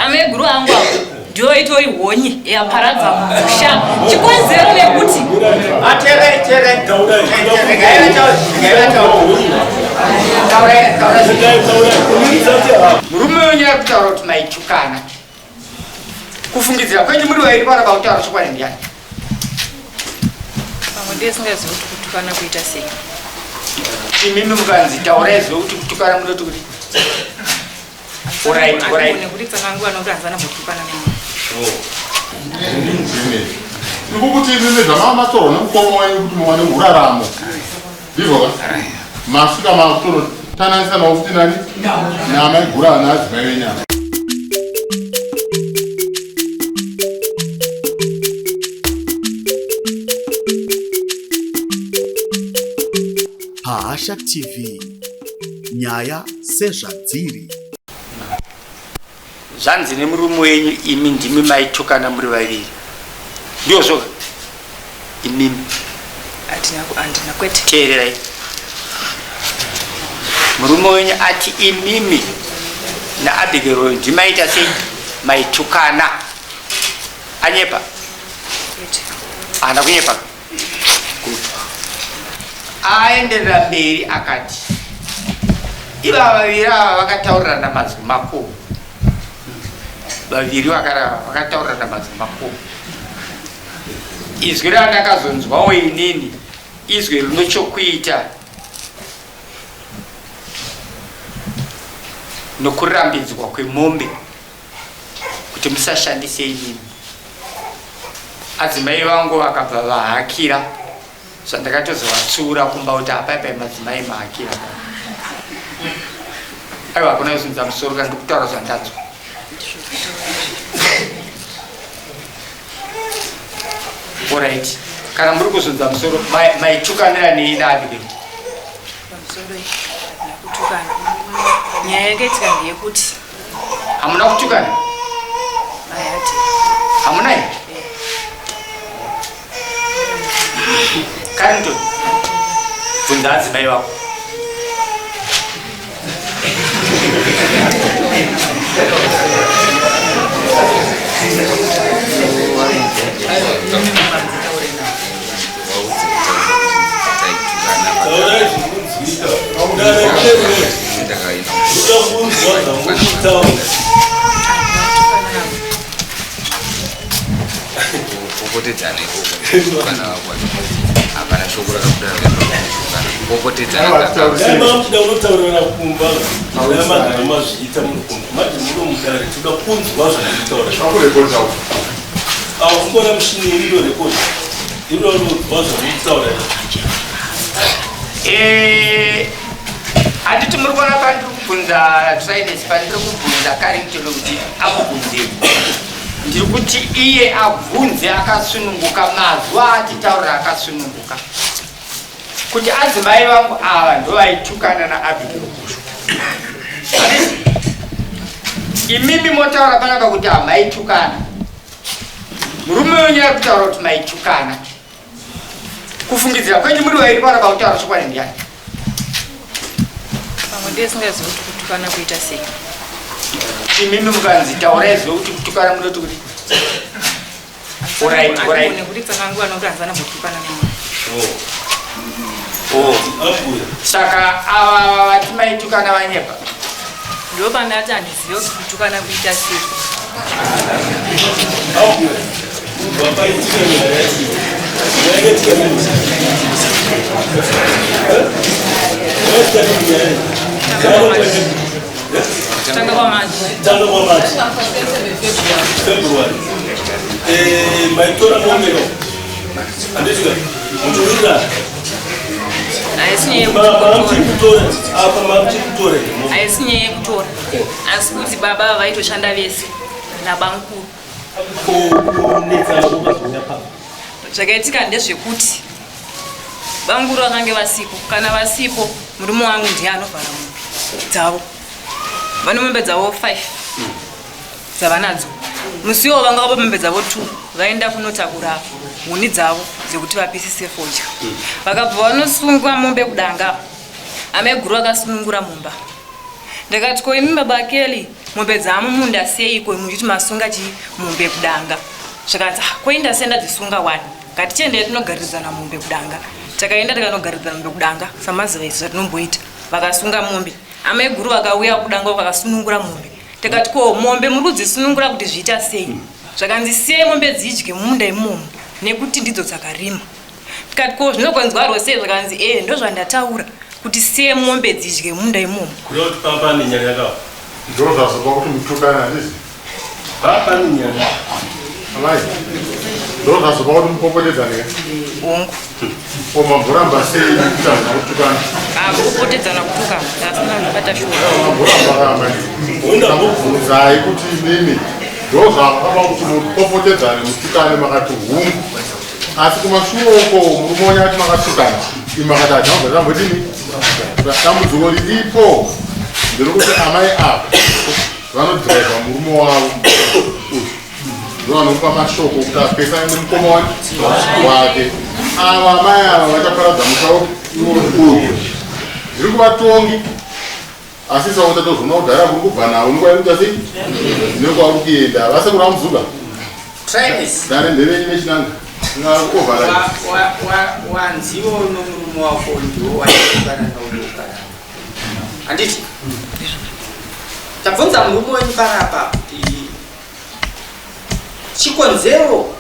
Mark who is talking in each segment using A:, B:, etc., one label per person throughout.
A: Amaiguru angu avo ndiyo itori honye yaparadza musha. Chikonzero nekuti
B: Murume wenyu ari kutaura kuti maitukana. Kufungidzira kwenyu muri vairi paraba kutaura chokwadi ndiani?
A: Pamwe ndiye singazivi kuti kutukana kuita sei.
B: Imimi mukanzi taurai zvekuti kutukana munoti kuti Alright, alright.
A: Nekuti tsanangura nokuti hanzana kutukana nemunhu.
C: Ndikukuti imimi zvamava matorwa nemukoma wenyu kuti muwane uraramo. Ndizvo ka? Masvika makutonotananisa nawo futi nani? Naamaiguru ana adzimai venyu ava.
D: Pahasha TV nyaya sezvadziri.
B: Zvanzi nemurume wenyu imi ndimi maitukana muri vaviri. Ndizvo imimi.
A: Handina kwete.
B: Teererai. Murume wenyu ati imimi naAbigail uyu ndimaita sei maitukana. Anyepa?
A: Kwete.
B: Haana kunyepa. Aenderera mberi akati ivava vaviri ava vakataurirana mazwi makuru. Vaviri vakataurirana mazwi makuru. Izwi randakazonzwawo inini izwi rinochokuita nokurambidzwa kwemombe kuti musashandise inini. Adzimai vangu vakabva vahakira zvandakatozovatsiura kumba kuti apaipai madzimai mahakira. Aiwa hakuna kuzunza musoro kana ndikutaura zvandanzwa. Alright. Kana muri kuzunza musoro maitukanira nei naAbigail?
A: Pamusoro hatina kutukana. Nyaya yakaitika ndeyekuti
B: hamuna kutukana. Hamuna here? Carrington, bvunza adzimai vako.
E: Kupopotedzana ikoko kana hapana shoko rakabuda kana kupopotedzana
F: dai mamuda unotaurirana kumba dai magara mazviita muri kumba manje muno mudare toda kunzwa zvamutaura awo kumbona mushini iriyo rekodha inoronzwa zvamutaura
B: eh, handiti muri kuona pandiri kubvunza trines pandiri kubvunza karington kuti amubvunzei ndiri kuti iye abvunze akasununguka mazwa atitaurira akasununguka kuti adzimai vangu ava ndovaitukana naabigail kusho imimi motaura panapa kuti hamaitukana murume wenyu ari kutaura kuti maitukana kufungidzira kwenyu muri vairi panapa kutaura chokwadi ndiani
A: Pamwe ndiye singazivi kuti kutukana kuita sei.
B: Imimi mukanzi taurai zvekuti kutukana munoti kuti Alright, alright.
A: Nekuti tsanangura nokuti hanzana kutukana nemunhu.
B: Oh. Saka ava vati maitukana vanyepa.
A: Ndipo pandati handizive kuti kutukana kuita sei. Tanga kwaMarch.
F: Tanga kwaMarch. February. Eh, maitora mombe no. Andisika. Muchiwirirana.
A: Haisi nyaya yekutora.
F: Apa mamuchikutora.
A: Haisi nyaya yekutora. Asi kuti baba vaitoshanda vese nabamukuru.
F: Kunetsana kwakazouya papa.
A: Zvakaitika ndezvekuti bamukuru vakange vasipo. Kana vasipo murume wangu ndiye anovhara mombe dzavo. Vane mombe dzavo 5 dzavanadzo. Musi iwo vanga vapa mombe dzavo 2 vaenda kunotakura huni dzavo dzekuti vapisise fodya. Vakabva vanosungwa mombe kudanga. Amaiguru vakasunungura mumba. Ndakati ko imi baba Kelly mombe dzamumunda seiko muchiti masunga chi mombe kudanga. Zvakanzi ah, ko inda sei ndadzisunga wani. Ngatichiendei tinogaridzana mombe kudanga. Takaenda tikanogaridzana mombe kudanga samazuva isu zvatinomboita. Vakasunga mombe. Amaiguru vakauya kudanga vakasunungura mombe. Tikati ko mombe muri kudzisunungura kuti zviita sei? Zvakanzi siyai mombe dzidye mumunda imomo nekuti ndidzo dzakarima. Tikati ko zvinokonzwarwo sei? Zvakanzi ee ndozvandataura kuti siye mombe dzidye mumunda imomo.
F: Kureva kuti pamba pane nyaya ka?
C: Ndozvazopa kuti mutukane handizi?
F: Pamba pane nyaya.
C: Amai, ndozvazopa kuti mupopotedzane ka?
A: Hongu.
C: Ko mamboramba sei kuita kutukana?
A: Ah, kupopotedzana kutukana. Ndasina kubata shuwa.
C: Mamboramba ramba. Ndakubvunzai kuti imimi ndozvakapa kuti mupopotedzane mutukane makati hungu. Asi kumashure uko murume wenyu ati makatukana. Imi makati hadzina tambodini? Dambudziko riripo nderekuti amai ava vanodhiraivha murume wavo uyu ndovanomupa mashoko kuti apesane nemukoma wani wake. Ava amai ava vachaparadza musha uyu. Zviri kuvatongi asi sawo tatozoona kudhara kuri kubva nawo nekwaari kuita sei nekwaari kuenda vasekuru amuzuka
B: Travis.
C: Dare nderenyu nechinanga
B: Wanziwo nomurume wako ndiwo waitokana naunogara. Handiti? Tabvunza murume wenyu panapa kuti chikonzero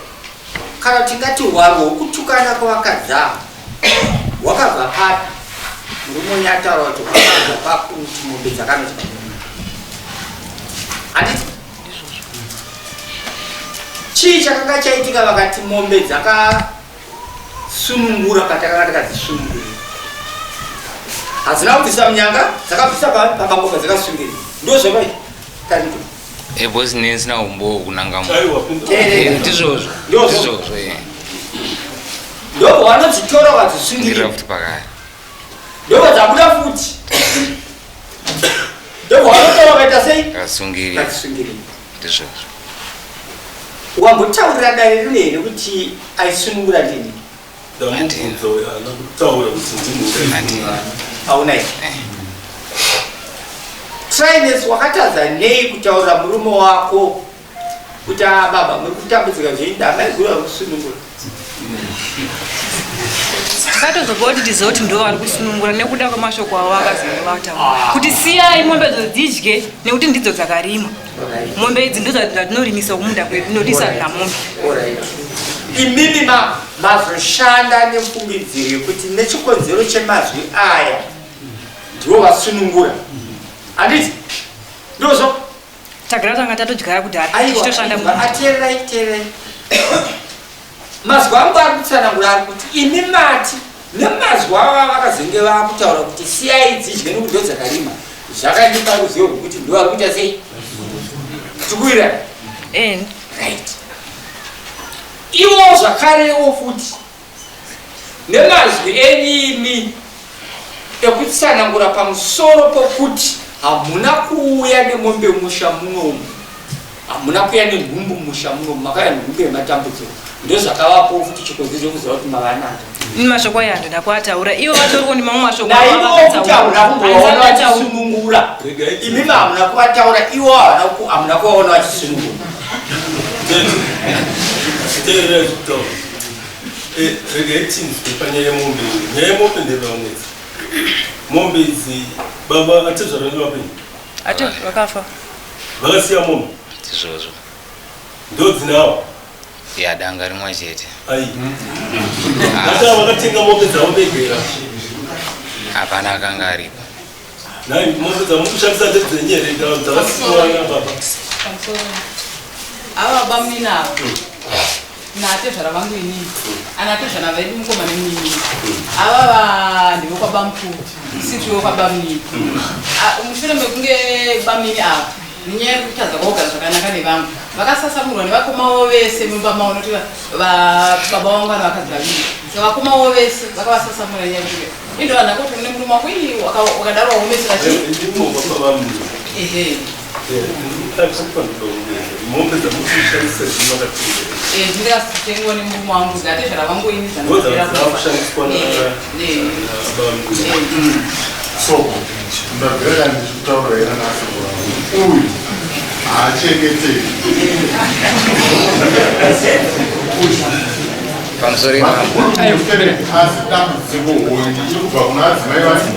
B: kana tingati hwaro hwokutukana kwavakadzi ava hwakabva papi? Murume wenyu ataura kuti hwakabva pakuti mombe dzakanodya. Handiti? Chii chakanga chaitika vakati mombe dzakasunungura patakanga takadzisunungura? Hadzina kubvisa munyanga, dzakabvisa pabango padzakasungirwa. Ndozvakaita Tarito.
E: Eh, boss ndisina umbowo kunanga mu.
F: Aiwa, pinda.
B: Teerera.
E: Eh, ndizvozvo.
B: Ndizvozvo.
E: Ndizvozvo, eh.
B: Ndobva vanodzitora
E: Ndira
B: vakadzisungirira.
E: futi pakare.
B: Ndobva dzabuda futi. Ndobva vanotora vakaita sei?
E: Kasungirira.
B: Vakadzisungirira.
E: Ndizvozvo.
B: Wambotaurira dare rino here kuti aisunungura ndini?
F: Ndamubvunza uyo haana kutaura kuti ndini.
E: Handina.
B: Hauna here? Tryness wakatadza nei kutaurira murume wako kuti ah baba muri kutambudzika zvenyu ndamaiguru vari kusunungura?
A: Takatozobva kuti tizive kuti ndo vari kusunungura nekuda kwemashoko avo akazenge vataura kuti siyai mombe dzo dzidye nekuti ndidzo dzakarima. Mombe idzi ndidzo dzatinorimisa kumunda kwedu nekuti isarina mombe.
B: Alright. Imimi mazoshanda nefungidziro yekuti nechikonzero chemazwi aya ndivo vasunungura. Handiti? Ndozvo.
A: Tagara tanga tatodyara kudhara
B: Aiwa,
A: tichitoshanda mumunda.
B: ateererai, teererai. Mazwi angu ari kutsanangura ari kuti imi mati nemazwi ava vakazenge vakutaura kuti siyai dzidye nekuti ndo dzakarima zvakandipa ruzivo rwekuti ndo vari kuita sei tikuwirana.
A: Eh.
B: Right. Ivo zvakarewo futi nemazwi enyu imi ekutsanangura pamusoro pokuti hamuna kuuya nemombe musha munomu, hamuna kuuya nenhumbu musha munomu, makauya nenhumbu yematambudziko. Ndozvakavapo futi chikonzero chekuziva kuti mavananga.
A: Ini mashoko aya handina kuataura. Ivo vatoriwo nemamwe mashoko
B: Naivo
A: avo
B: kuti hamuna kumbovaona
A: vakataura.
B: vachisunungura. Imimi hamuna kuvataura, ivo hamuna kuvaona vachisunungura.
F: Teererai zvekutaura. Regai tinzwe panyaya yemombe iyi. Nyaya yemombe ndeyepamwedzi. Mombe idzi baba atezvara nevapenyu.
A: Ate vakafa.
F: Vakasiya mombe.
E: Ndizvozvo.
F: Ndodzinawo.
E: Ya danga rimwe chete.
F: Ai. Ata vakatenga mombe dzavo vega.
E: Hapana akanga aripo.
F: Nai mombe dzamukushandisa ndedzenyu here dzakasiyiwa nababa?
G: Ava bamunini ava natezvara vangu inini anatezvara vedu mukoma nemunini ava ndevekwa bamukuru isiri vekwabamunini. Mushure mekunge bamunini ava nenyaya yekutadza kwakugara zvakanaka nevamwe vakasasamurwa nevakoma vavo vese mumba mavo nekuti baba vangu vana vakadzi vaviri saka vakoma vavo vese vakavasasamura nenyaya yekuti indo vanhu vakuti une murume wako ii wakadaro waomesera chii. Ehe.
F: Mombe dzamukushandisa zvimakatenga.
G: Ndingasitengwa nemurume wangu zatezvara vangu ini.
F: Ndo dzakushandiswa nababa.
C: So Ndabvira ndichikutaura ina nhasi uyu haachengeteki.
E: Pamusoro ipapo.
C: Asi dambudziko hondi iri kubva kuna adzimai vake.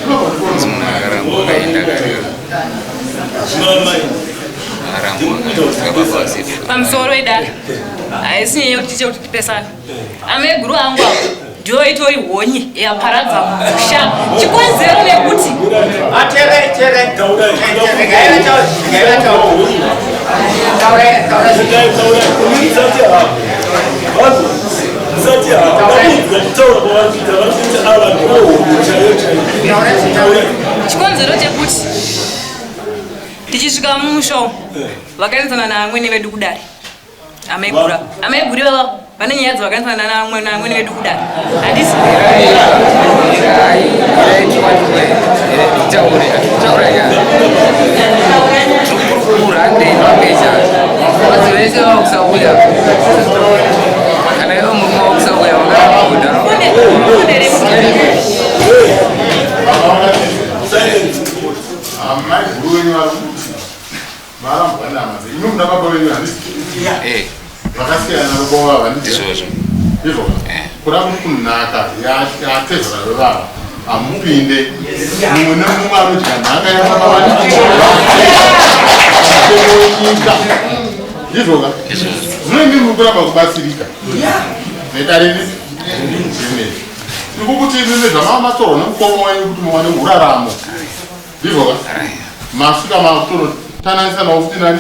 E: Munhu akaramba akaenda akareva. Akaramba akaenda baba vasipo.
A: Pamusoro idare. Haisi nyaya yekuti tiite kuti tipesane. Amaiguru angu avo ndiyo itori honye yaparadza musha. Chikonzero nekuti chikonzero chekuti tichisvika mumusha umu vakaenzana naamwene vedu kudare. Amaiguru amaiguru ivava vane nyaya dzavakanisana naamwene vedu kudare handisi
C: Amaiguru venyu vari kuti Marambwa nehama dzenyu. Imi muna baba venyu handisi?
E: Eh.
C: Vakasiyana nababa wavo handiti?
E: Ndizvozvo.
C: Ndizvo.
E: Eh.
C: Kuda kuti kunhaka yatezvara vevava hamupinde. Mumwe nemumwe anodya nhaka yababa vake. Mutemo wenyika. Ndizvo ka?
E: Ndizvozvo.
C: Zvino imi muri kuramba kubatsirika. Nedare ripi? Rineri. Iko kuti imimi zvamava matorwa nemukoma wenyu kuti muwane uraramo. Ndizvo ka? Masvika makutonotananisa navo futi nani?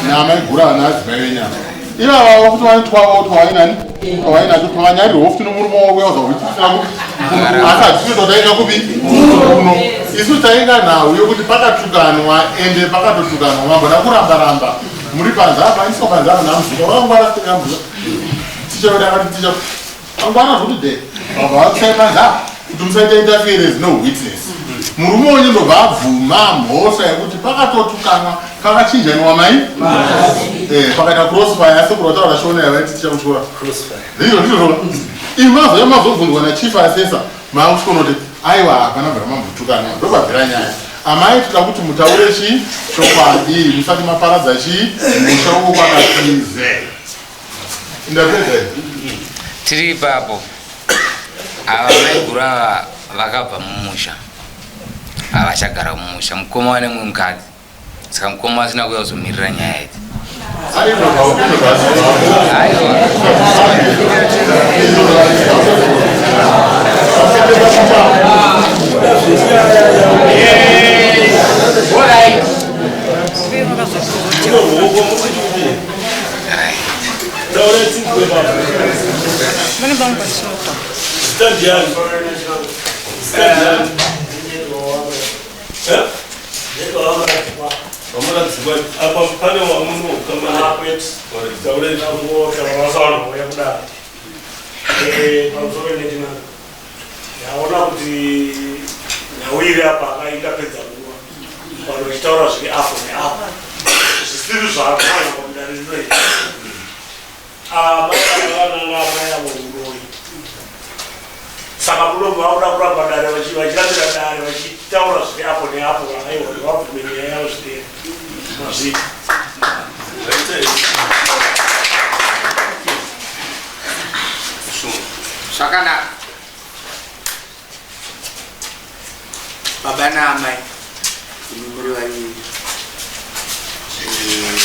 C: Naamai gura vana adzimai venyama. Ivavavo futi vane twavo twawainani? Twawainacho twavanyarirwawo futi nomurume wavo uya uzakuitisira kupi? Asi hatisi totainga kupi? Kuno. Isu tainga nhau yokuti pakatukanwa ende pakatotukanwa mamboda kuramba ramba muri panze apa iswa panze apa namuzuka wakangwara futi namuzuka. Ticha wedu akati ticha Mangwana zvoti de vabva vatsai panze apa kuti musaita interference no witness. Murume wenyu ndobva abvuma mhosva yekuti pakatotukanwa pakachinjaniwa mai eh, pakaita crossfire asi kurwataura shona yavaiti tichakutyora ndizvo ndizvo imi mazouya mazobvunzwa nachief assessor maakusvikonoti aiwa hapana bvira mambotukanwa ndopabvira nyaya amai toda kuti mutaure chii chokwadi musati maparadza chii musha uko kwakatize Ndapedza.
E: Tiri ipapo. Ava maiguru ava vakabva mumusha. Havachagara mumusha. Mukoma wane mumwe mukadzi. Saka mukoma asina kuuya kuzomirira nyaya idzi. Aiwa.
H: Ndaona kuti nhau iri apa akaitapedza nguva vanhu vachitaura zviri apo neapo zvisiri zvakanaka mudare rinoi amai ava amai avo uroyi saka muno vakuda kuramba dare vachirambira dare vachitaura zviri apo neapo aiwa vabvume nyaya yavo zvidera mazvita
B: Zvakanaka. Baba naamai imi muri vaviri. Eh,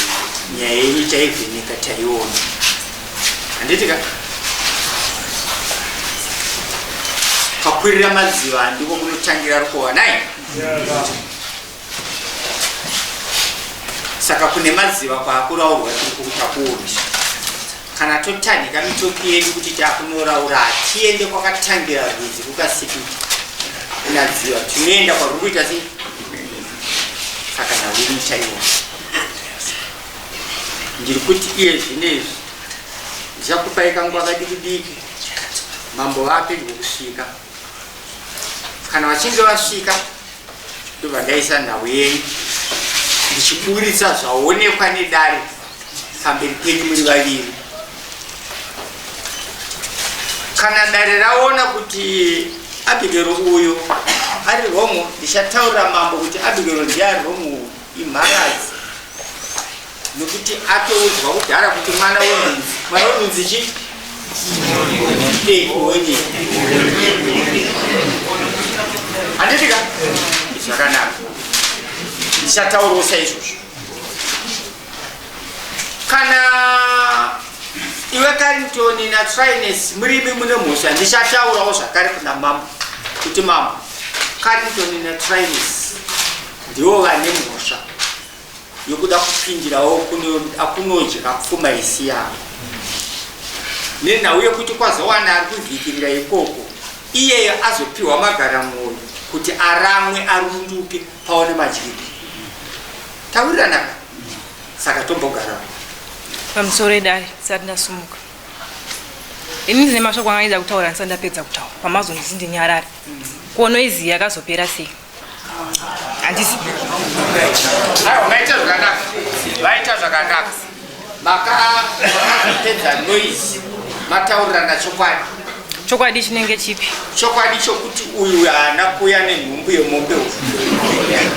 B: nyaya yenyu taivheneka taiona. Handiti ka? Pakwirira madziva ndiko kunotangira rukova nai? Saka kune madziva kwaakuraurwa tiri kutakuona. Kana totanhika mitoki yedu kuti takunoraura hatiende kwakatangira rwizi rukasipiti hakuna dziva tinoenda kwaruri kuita sei saka nhau yenyu chaiwa ndiri kuti iye zvinezvi ndichakupai kanguva kadiki diki mambo vapedyo kusvika kana vachinge vasvika ndobva ndaisa nhau yenyu ndichiburitsa zvaonekwa nedare pamberi penyu muri vaviri kana dare raona kuti abigero uyo Ari wrong ndichataurira mambo kuti Abigail ndiye ari wrong imharadzi. Nokuti atoudzwa kudhara kuti mwana wenhunzi, mwana wenhunzi chi? Eh, wenyi. Handiti ka? Zvakanaka. Ndichataurawo saizvozvo. Kana iwe Carrington naTrines murimi mune mhosva, ndichataurawo zvakare kuna mambo kuti mambo Carrington naTrines ndivo vane mhosva yokuda kupindirawo akunodya pfuma isi yavo nenhau yekuti kwazowana ari kuvhikirira ikoko iyeyo azopiwa magaramwoyo kuti aramwe arunduke paone madyiro taurirana saka tombogara
A: pamusoro edare ndisati ndasumuka ini ndine mashoko anga aida kutaura ndisati ndapedza kutaura pamazonditi ndinyarare ko noizi yakazopera sei handisi
B: aiwa maita zvakanaka vaita zvakanaka makapedza noise mataurirana chokwadi
A: chokwadi chinenge chipi
B: chokwadi chokuti uyu haana kuuya nenhumbu yemombe uyu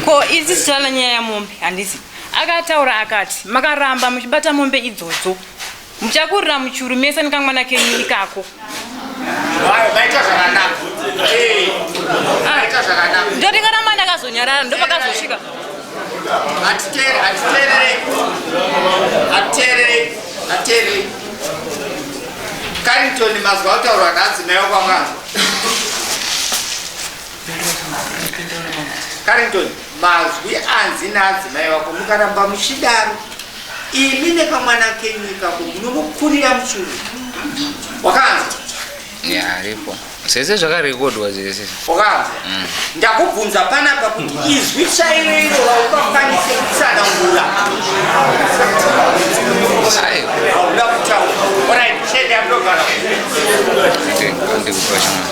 A: ko isi tichana nyaya yamombe handisi akataura akati makaramba muchibata mombe idzodzo muchakurira muchuru mese nekamwana kenyu ikako
B: vaita zvakanaka eh, vaita zvakanaka
A: ndotingaramba ndakazonyarara ndopakazosvika
B: hatiteererei hatiteererei hatiteererei Carrington mazwi autaurwa naadzimai wakwanganzwa Carrington mazwi anzi naadzimai wako mukaramba muchidaro imi nekamwana kenyu ikako munomukurira muchuru wakanzwa
E: ya aripo zvese zvakarekodwa zvese
B: wakanzwa mm. ndakubvunza panapa kuti izwi chairo iro raungakwanise kutsanangura hauna kutaura orit chende yandogara
E: ndikupa chimwe.